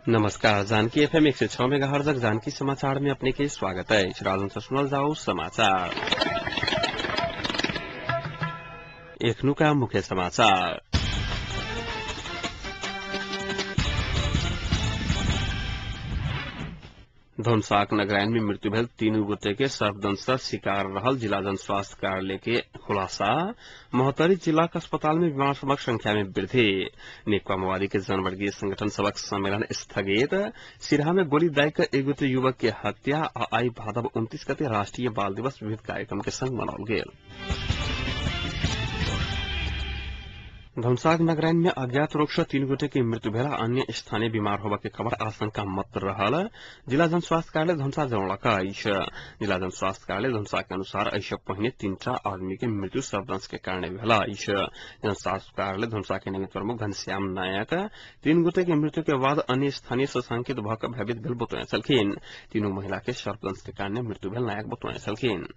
नमस्कार, जानकी एफएम 106 मेगाहर्जक जानकी समाचार में अपने के स्वागत है। राजन से सुनल जाओ समाचार। एखनुका मुख्य समाचार। धनसाक नगरायन में मृत्यु भेल 3 गोटे के सर्पदंश शिकार रहल जिला जन स्वास्थ्य कार्यालय के खुलासा। महोत्तरी जिला के अस्पताल में बीमार सबक संख्या में वृद्धि। नेकपा माओवादी के जनवर्गीय संगठन सबक सम्मेलन स्थगित। सिरहा में गोली दाई के एक गोटे युवक के हत्या आ आई भादव 29 गते राष्ट्रीय बाल दिवस विविध कार्यक्रम के संग मनाओल गेल। धनसाक नगरायन में अज्ञात रोग से 3 गोटे के मृत्यु भेल, अन्य स्थानीय बीमार होबा के खबर आशंका मत रहल जिला जन स्वास्थ्य कार्यालय धनसा जनौलक अछि। जिला जन स्वास्थ्य कार्यालय धनसा के अनुसार एहि पहिने 3 आदमी के मृत्यु सर्पदंश के कारण भेल अछि। जन स्वास्थ्य कार्यालय धनसा के निमित्त प्रमुख घनश्याम नायक 3 गोटे के मृत्यु के बाद अन्य स्थानीय सशंकित भऽ के भयभीत भेल बतौने छलखिन। तीनू महिला के सर्पदंश के कारण मृत्यु भेल नायक बतौने छलखिन।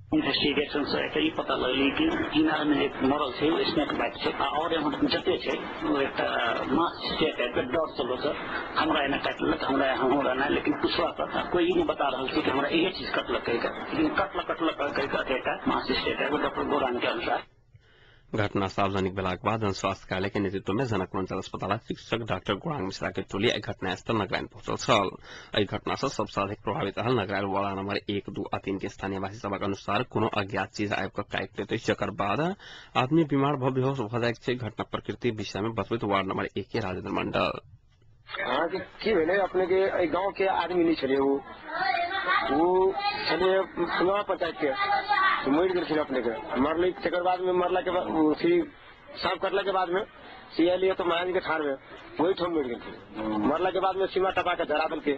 इन्वेस्टिगेशन से ई पता लगलै कि 3 आदमी जे मरल छै ओ स्नेक बाइट छै आ और एम्हर जते छै ओ एकटा मास छै टाइप के डर से लोक हमरा एना काटलक, हमरा हमरा एना, लेकिन पुछला पर कोई ई नहीं बता रहल छै कि हमरा इहे चीज कटलक कहि, लेकिन कटलक कटलक कहि एकटा मास छै टाइप डॉक्टर गोरान के अनुसार। घटना सार्वजनिक भेलाक बाद जन स्वास्थ्य कार्यालय के नेतृत्व में जनकपुर अंचल अस्पताल चिकित्सक डाक्टर गौरांग मिश्रा के टोली एहि घटनास्थल नगरायन पहुंचल छल। एहि घटना से सबसे अधिक प्रभावित रहल नगरायन वार्ड नंबर 1, 2 आ 3 के स्थानीयवासी सबक अनुसार कोनो अज्ञात चीज आबि कऽ काटि लेत अछि, जकर बाद आदमी बीमार भऽ बेहोश भऽ जाइत छै। घटना प्रकृति विषय में बतबैत वार्ड नंबर 1 के राजेंद्र मंडल। अहाँके की भेलै, अपने के एहि गाँव के आदमी नहीं छलै, ओ छलै फुलवा पंचायत के, मरि गेलखिन अपने के। मरलै तकर बाद में मरला के बाद साँप कटला के बाद में से आयल तो महाराज के ठाड़ में ओहिठाम मरि गेलखिन। मरला के बाद में सीमा टपा के जरा देलकै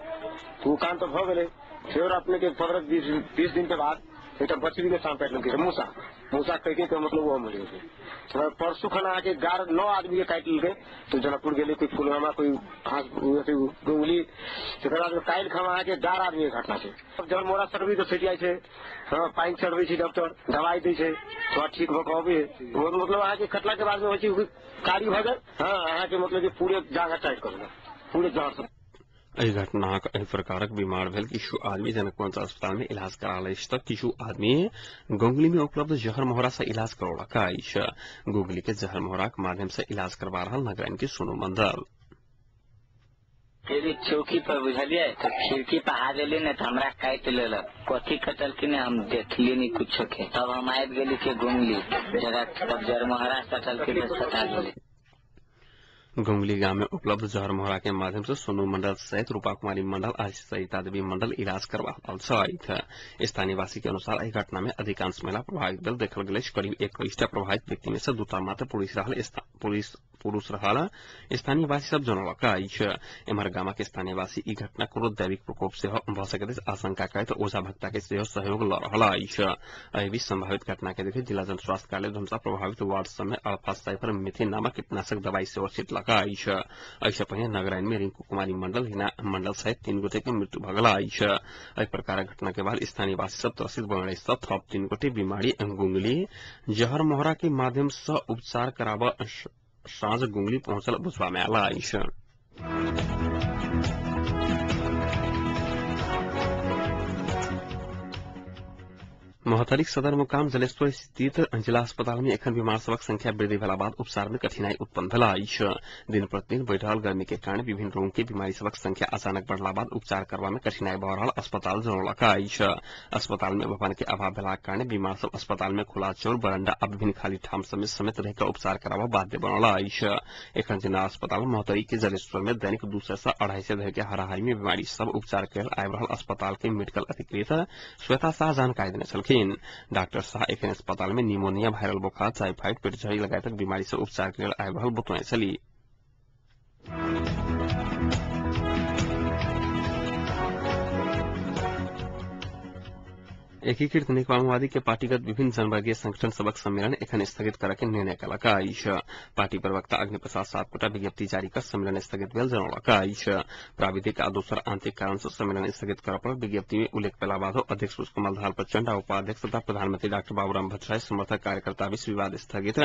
तो ओ काम तो भऽ गेलै। फेर अपने के 15-20 दिन के बाद एकटा बछड़ी के साँप काटि लेलकै, मूसा मूसा कहि के मतलब ओहो मरि गेलकै। परसू खाना अहाँके 9 आदमी के काटि लेलकै तो जनकपुर गेलै, कोई फुलवामा, कोई गोंगली। तकर बाद काल्हि खाना अहाँके 11 आदमी के घटना छै। जहन मोरा सटबै तऽ सटि जाइ छै, हँ पानि चढ़बै छै डॉक्टर, दवाइ दै छै, थोड़ा ठीक भऽ कऽ अबै। मतलब अहाँके कटला के बाद मे होइ छै कारी भऽ गेल, हँ अहाँके मतलब पूरे जाँघ टाइट कऽ देलक, पूरे जाँघ। एहि घटनाक एहि प्रकारक बीमार भेल किछु आदमी जनकपुर अंचल अस्पताल में इलाज करा अछि तऽ किछु आदमी गोंगली में उपलब्ध जहर मोहरा से इलाज करौलक अछि। गोंगली के जहर मोहराक माध्यम से इलाज करवा रहल नगरायन के सोनू मंडल। चौकी पर बुझलियै तो खिड़की पर हाथ देली ने तो हमरा काटि लेलक, कथी कटलखिन ने हम देखलियै नहीं कुछो के। तब हम आबि गेली के गोंगली जरा, तब जरमोहरा सटलखिन तऽ सटा गेली। गोंगली गांव में उपलब्ध जहर मोहरा के माध्यम से सोनू मंडल सहित रूपा कुमारी मंडल आ सरिता देवी मंडल इलाज करवा रहल छथि। स्थानीयवासी के अनुसार एहि घटना में अधिकांश महिला प्रभावित भेल देखल गेल अछि। करीब 21टा प्रभावित व्यक्ति में से 2टा मात्र पुरुष रहल स्थानीयवासी सब जनौलक अछि। एम्हर गामक स्थानीयवासी ई घटना कोनो दैविक प्रकोप सेहो भऽ सकैत अछि आशंका करैत ओझा भक्ता के सेहो सहयोग लऽ रहल अछि। एहि बीच संभावित घटना के देखैत जिला जन स्वास्थ्य कार्यालय धमसा प्रभावित वार्ड सब में अल्फा साइफर मिथेन नामक कीटनाशक दवाई सेहो छिटलक अछि। एहि पहिने नगरायन में रिंकू कुमारी मंडल, हिना मंडल सहित 3 गोटे के मृत्यु भऽ गेल अछि। एहि प्रकारक घटना के बाद स्थानीयवासी सब त्रसित बनल अछि। थप 3 गोटे बीमारी गोंगली जहर मोहरा के माध्यम से उपचार कराबऽ साँझ गोंगली पहुंचल बुझबा में आयल अछि। महोत्तरीक सदरमुकाम जलेश्वर स्थित जिला अस्पताल में एखन बीमार सबक संख्या वृद्धि भेला बाद उपचार में कठिनाई उत्पन्न भेल अछि। दिन प्रतिदिन बढ़ि रहल गर्मी के कारण विभिन्न रोग के बीमारी सबक संख्या अचानक बढ़ला बाद उपचार करबा में कठिनाई भऽ रहल अस्पताल जनौलक अछि। अस्पताल में भवन के अभाव भेलाक कारण बीमार सब अस्पताल में खुला चौर, बरंडा आ विभिन्न खाली ठाम सब में समेत रहि कऽ उपचार कराबऽ बाध्य बनल अछि। एखन जिला अस्पताल महोत्तरी के जलेश्वर में दैनिक 200 से 250 धरि के हाराहारी में बीमारी सब उपचार के आबि रहल अस्पताल के मेडिकल अधिकृत श्वेता शाह जानकारी देने छलखिन। डॉक्टर शाह एखन अस्पताल में निमोनिया, वायरल बुखार, टाइफाइड, पेटझड़ी लगायतक बीमारी से उपचार के लेल आबि रहल बतौने छली। एकीकृत नेकपा माओवादी के पार्टीगत विभिन्न जनवर्गीय संगठन सबक सम्मेलन एखन स्थगित करऽ के निर्णय कयलक अछि। पार्टी प्रवक्ता अग्नि प्रसाद सापकोटा विज्ञप्ति जारी कर सम्मेलन स्थगित भेल जनौलक अछि। प्राविधिक आ दोसर आंतरिक कारण सँ सम्मेलन स्थगित करऽ पड़ल विज्ञप्ति में उल्लेख भेला बादो अध्यक्ष पुष्पकमल दाहाल प्रचण्ड आ उपाध्यक्ष तथा प्रधानमंत्री डाक्टर बाबूराम भट्टराई समर्थक कार्यकर्ता बीच विवाद स्थगित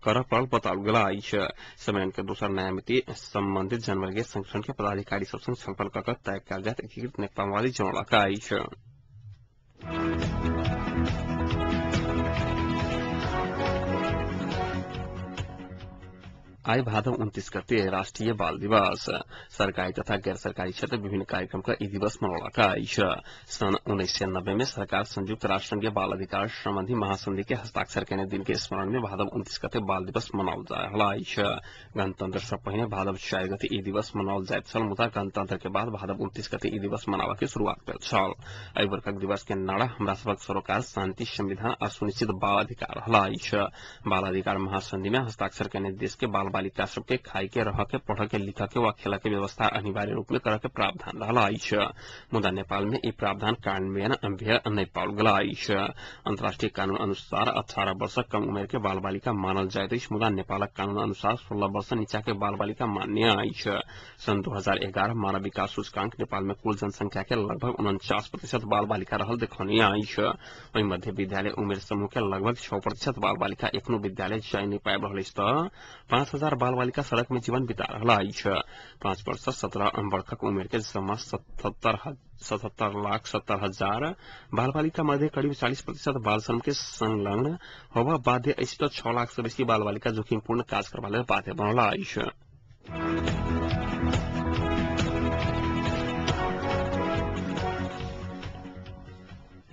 करऽ पड़ल बताओल गेल अछि। सम्मेलन के दोसर नया मिति संबंधित जनवर्गीय संगठन के पदाधिकारी सब संग छलफल कऽ तय कयल जायत एकीकृत नेकपा माओवादी जनौलक अछि। आइ भादव 29 गते राष्ट्रिय बाल दिवस। सरकारी तथा गैर सरकारी क्षेत्र विभिन्न कार्यक्रम का ई दिवस मनौलक अछि। सन् 1990 में सरकार संयुक्त राष्ट्र संघीय बाल अधिकार संबंधी महासंधि के हस्ताक्षर केने दिन के स्मरण में भादव 29 गते बाल दिवस मनाओल जा रहल अछि। गणतंत्र सँ पहिने भादव 4 गते ई दिवस मनाओल जाइत छल, मुदा गणतंत्र के बाद भादव 29 गते ई दिवस मनाबय के शुरुआत भेल छल। एहि वर्षक दिवस के नारा हमरा सभक सरोकार शांति, संविधान आ सुनिश्चित बाल अधिकार रहल अछि। बाल अधिकार महासंधि में हस्ताक्षर केने देश के बाल बालिका सबके खाए के, रह के, पढ़ के, लिख के वा खेल के व्यवस्था अनिवार्य रूप में करऽ के प्रावधान रहल अछि। मुदा नेपाल में ई प्रावधान कार्यान्वयन भेल नहि पाओल गेल अछि। अंतर्राष्ट्रीय कानून अनुसार 18 वर्ष कम उमेर के बाल बालिका मानल जाइत अछि, मुदा नेपालक कानून अनुसार 16 वर्ष नीचा के बाल बालिका मान्य अछि। सन् 2011 मानव विकास सूचकांक नेपाल में कुल जनसंख्या के लगभग 49% बाल बालिका रहल देखौने अछि। ओहि मध्य विद्यालय उमेर समूह के लगभग 6% बाल बालिका एखनो विद्यालय जाय नहि पाबि रहल अछि तऽ 5000 बाल बालिका सड़क में जीवन बिता रहल अछि। 5 वर्ष 17 वर्षक उमेर के जमा 77,70,000 बाल बालिका मध्य करीब 40% बाल श्रम के संलग्न होबऽ बाध्य अछि तऽ 6 लाख से बेसी बाल बालिका जोखिमपूर्ण काज करबा लेल बाध्य बनल अछि।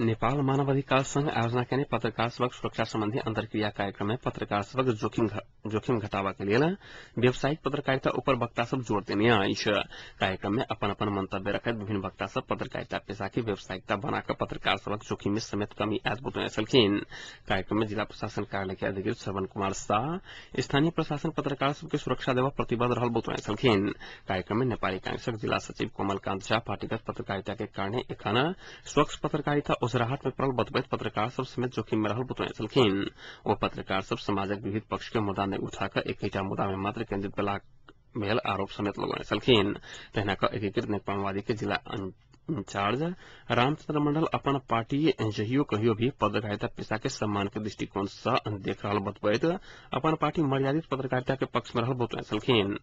नेपाल मानव अधिकार संघ आयोजना केने पत्रकार सभक सुरक्षा संबंधी अंतर्क्रिया कार्यक्रम में पत्रकार सभक जोखिम घटाबा के लेल व्यावसायिक पत्रकारिता ऊपर वक्ता सब जोर देने अछि। कार्यक्रम में अपन अपन मंतव्य रखैत विभिन्न वक्ता सब पत्रकारिता पेशा के व्यावसायिकता बनाकर पत्रकार सभक जोखिम में समेत कमी आयत बतौने छलखिन। कार्यक्रम में जिला प्रशासन कार्यालय के अधिकृत श्रवण कुमार शाह स्थानीय प्रशासन पत्रकार सबके सुरक्षा देवा प्रतिबद्ध रहल बतौने छलखिन। कार्यक्रम में नेपाली कांग्रेसक जिला सचिव कोमलकांत झा पार्टीगत पत्रकारिता के कारण एखन स्वच्छ पत्रकारिता ओझराहट में पड़ल बतबैत पत्रकार सब समेत जोखिम में रहल बतौने छलखिन। ओ पत्रकार सब समाजक विविध पक्ष के मुद्दा नहि उठाकर एकटा मुद्दा में मात्र केंद्रित भेल आरोप समेत लगौने छलखिन। तहिना कऽ एकीकृत नेकपा माओवादी के जिला इंचार्ज रामचंद्र मंडल अपन पार्टी जहियो कहियो भी पत्रकारिता पेशा के सम्मान के दृष्टिकोण से देख रहल बतबैत अपन पार्टी मर्यादित पत्रकारिता के पक्ष में रहल बतौने छलखिन।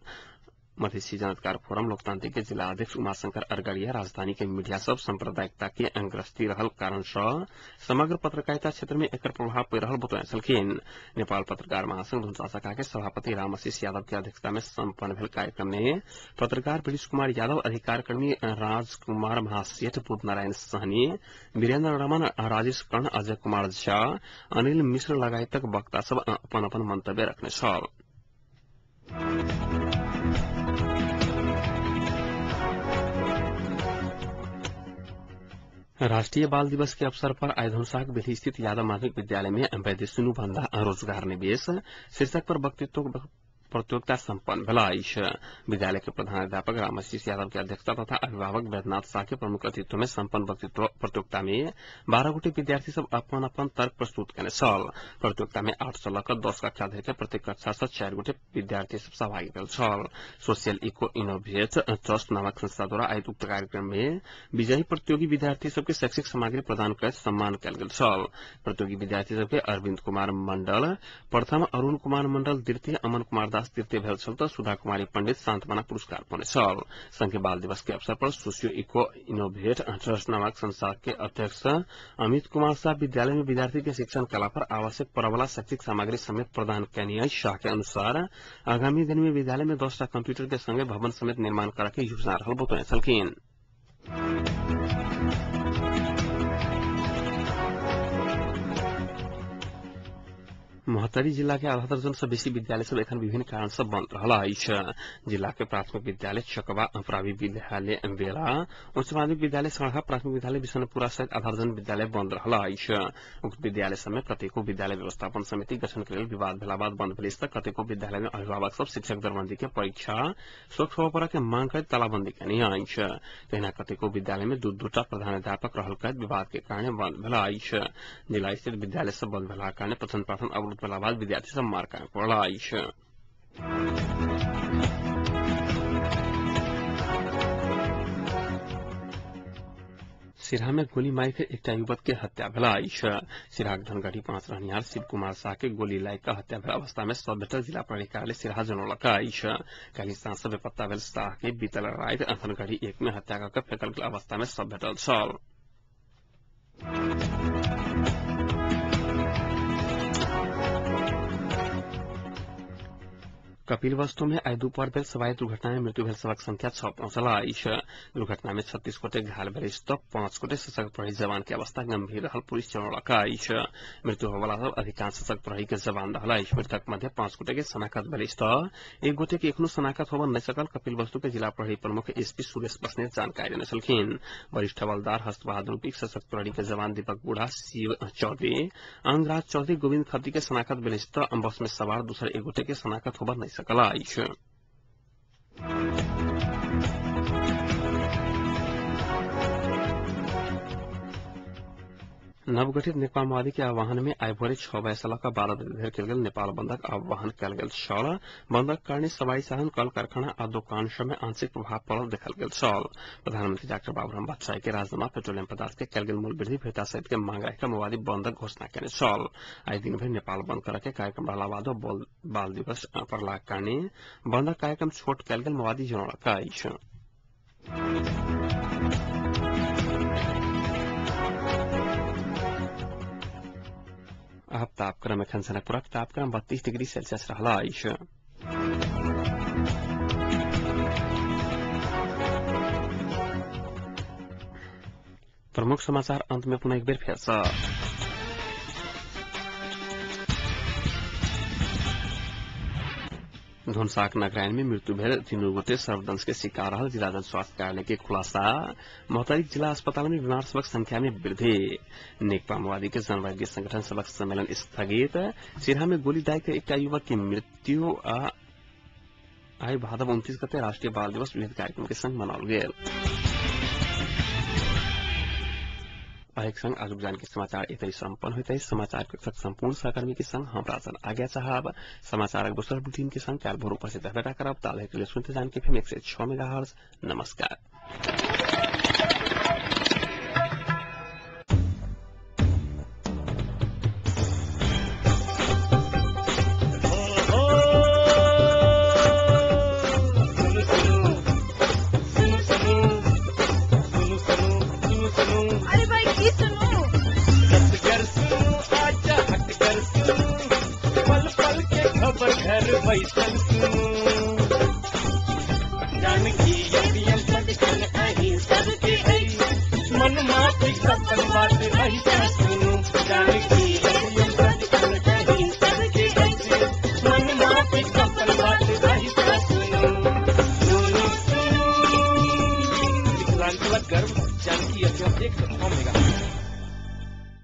मधेसी जनअधिकार फोरम लोकतांत्रिक के जिला अध्यक्ष उमाशंकर अरगड़िया राजधानी के मीडिया सब सांप्रदायिकता के अंग्रस्ती रहल कारण सँ समग्र पत्रकारिता क्षेत्र में एकर प्रभाव पड़ि रहल बतौने छलखिन। नेपाल पत्रकार महासंघ धनुषा शाखा के सभापति रामआशीष यादव के अध्यक्षता में सम्पन्न भेल कार्यक्रम में पत्रकार ब्रिज कुमार यादव, अधिकार कर्मी राजकुमार महासेठ, बुद्ध नारायण सहनी, वीरेन्द्र रमन, राजेश कर्ण, अजय कुमार झा, अनिल मिश्र लगायतक वक्ता सब अपन अपन मंतव्य रखने छल। राष्ट्रीय बाल दिवस के अवसर पर आइ धनुषाक बेली स्थित यादव माध्यमिक विद्यालय में वैद्य सुनु भन्दा रोजगार निवेश शीर्षक पर वक्तृत्व प्रतियोगिता सम्पन्न भेल अछि। विद्यालय के प्रधानाध्यापक रामाशीष यादव के अध्यक्षता तथा अभिभावक वैद्यनाथ शाह के प्रमुख अतिथित्व में सम्पन्न वक्तृत्व प्रतियोगिता में 12 गोटे विद्यार्थी सब अपन अपन तर्क प्रस्तुत केने छल। प्रतियोगिता में 8 सँ लऽ कऽ 10 कक्षा धरि के प्रत्येक कक्षा सँ 4 गोटे विद्यार्थी सब सहभागी भेल छल। सोशल इको इनोवेट ट्रस्ट नामक संस्था द्वारा आयोजित उक्त कार्यक्रम में विजयी प्रतियोगी विद्यार्थी सबके शैक्षिक सामग्री प्रदान कर सम्मान कयल गेल छल। प्रतियोगी विद्यार्थी सबके अरविंद कुमार मंडल प्रथम, अरुण कुमार मंडल द्वितीय, अमन कुमार दास तृतीय भेल छल तऽ सुधा कुमारी पंडित सांत्वना पुरस्कार पौने छल। संघीय बाल दिवस के अवसर पर सोशियो इको इनोवेट ट्रस्ट नामक संस्था के अध्यक्ष अमित कुमार शाह विद्यालय में विद्यार्थी के शिक्षण कला पर आवश्यक पड़वला शैक्षिक सामग्री समेत प्रदान कयने अछि। शाह के अनुसार आगामी दिन में विद्यालय में 10टा कंप्यूटर के संगे भवन समेत निर्माण करऽ के योजना रहल बतौने छलखिन। महोत्तरी जिला के आधा दर्जन से बेसी विद्यालय सब एखन विभिन्न कारण से बंद रहल अछि। जिला के प्राथमिक विद्यालय चकवा, प्रावी विद्यालय बेला, उच्च माध्यमिक विद्यालय सड़हा, प्राथमिक विद्यालय बिशनपुरा सहित आधा दर्जन विद्यालय बंद रहल अछि। उक्त विद्यालय सब में कतेको विद्यालय व्यवस्थापन समिति गठन के लेल विवाद भेला बाद बंद भेल त कतेको विद्यालय में अभिभावक सब शिक्षक दरबंदी के परीक्षा स्वच्छ होबय के मांग करैत तालाबंदी केने अछि। तहिना कतेको विद्यालय में दू दूटा प्रधानाध्यापक रहल करैत विवाद के कारण बंद भेल अछि। जिला स्थित विद्यालय सब बंद भेला कारण पठन पाठन अवरुद्ध भेला बाद विद्यार्थी सब मार खाए पड़ल अछि। सिरहा में गोली मारि के एकटा युवक के हत्या भेल अछि। सिरहाक धनगढ़ी 5 रहनिहार शिव कुमार शाह के गोली लागि कऽ हत्या भेल अवस्था में शव भेटल जिला प्रहरी कार्यालय सिरहा जनौलक अछि। काल्हि साँझ सँ बेपत्ता भेल शाह के बीतल राति धनगढ़ी 1 में हत्या कऽ फेकल गेल अवस्था में शव भेटल छल। कपिलवस्तु में आइ दुपहर भेल सवारी दुर्घटना में मृत्यु भेल सबक संख्या 6 पहुंचल अछि। दुर्घटना में 36 गोटे घायल भेल अछि त 5 गोटे सशस्त्र प्रहरी जवान के अवस्था गंभीर रहल पुलिस जनौलक अछि। मृत्यु होबयवला सब अधिकांश सशस्त्र प्रहरी के जवान रहल अछि। मृतक मध्य 5 गोटे के शनाखत भेल अछि त 1 गोटे के एखनो शनाखत होबय नहि सकल कपिलवस्तु के जिला प्रहरी प्रमुख एसपी सुरेश बस्नेत जानकारी देने छलखिन। वरिष्ठ हवलदार हस्त बहादुर पीक, सशस्त्र प्रहरी के जवान दीपक बूढ़ा, शिव चौधरी, अंगराज चौधरी, गोविंद खत्री के शनाखत भेल अछि त बस में सवार दोसर 1 गोटे के शनाखत होबय नहि सकल अछि। नवगठित नेकपा माओवादी के आह्वान में आइ भोरे 6 बजे सँ लऽ कऽ 12 बजे धरि कयल गेल नेपाल बंदक आह्वान कयल गेल छल। बंदक कारणे सवारी साधन, कल कारखाना आ दोकान सब में आंशिक प्रभाव पड़ल देखल गेल छल। प्रधानमंत्री डाक्टर बाबूराम भट्टराई के राजीनामा, पेट्रोलियम पदार्थ के कयल गेल मूल्य वृद्धि, भत्ता सहित के मांग राखि कऽ माओवादी बंदक घोषणा केने छल। आइ दिन भरि नेपाल बंद करय के कार्यक्रम रहला बादो बाल दिवस पड़लाक कारणे बंदक कार्यक्रम छोट कयल गेल माओवादी जनौलक अछि। आब तापक्रम एखन जनकपुरक तापक्रम 32 डिग्री सेल्सियस रहल अछि। प्रमुख समाचार अंत में पुनः एक बेर फेर सँ। धुनसाक नगरायन में मृत्यु भेल 3 गोटे सर्पदंश के शिकार रहल जिला जन स्वास्थ्य कार्यालय के खुलासा। महोत्तरी जिला अस्पताल में बीमार सबक संख्या में वृद्धि। नेकपा माओवादी के जनवर्गीय संगठन सबक सम्मेलन स्थगित। सिरहा में गोली दागि के एकटा युवक के मृत्यु आ आइ भादव 29 गते राष्ट्रीय बाल दिवस विविध कार्यक्रम के संग मनाओल गेल। एक संग आजुक जानकी समाचार एतै सम्पन्न होइत अछि। समाचार कक्षक सम्पूर्ण सहकर्मी के संग हम राजन आज्ञा चाहब। समाचारक दोसर बुलेटिन के संग काल्हि भोर उपस्थित हेबे करब। ताले के लिए सुनते जानकी एफएम 106 मेगाहर्ट्ज। नमस्कार। मिथिलांचलक गर्व जानकी एफएम 106 मेगाहर्ट्ज।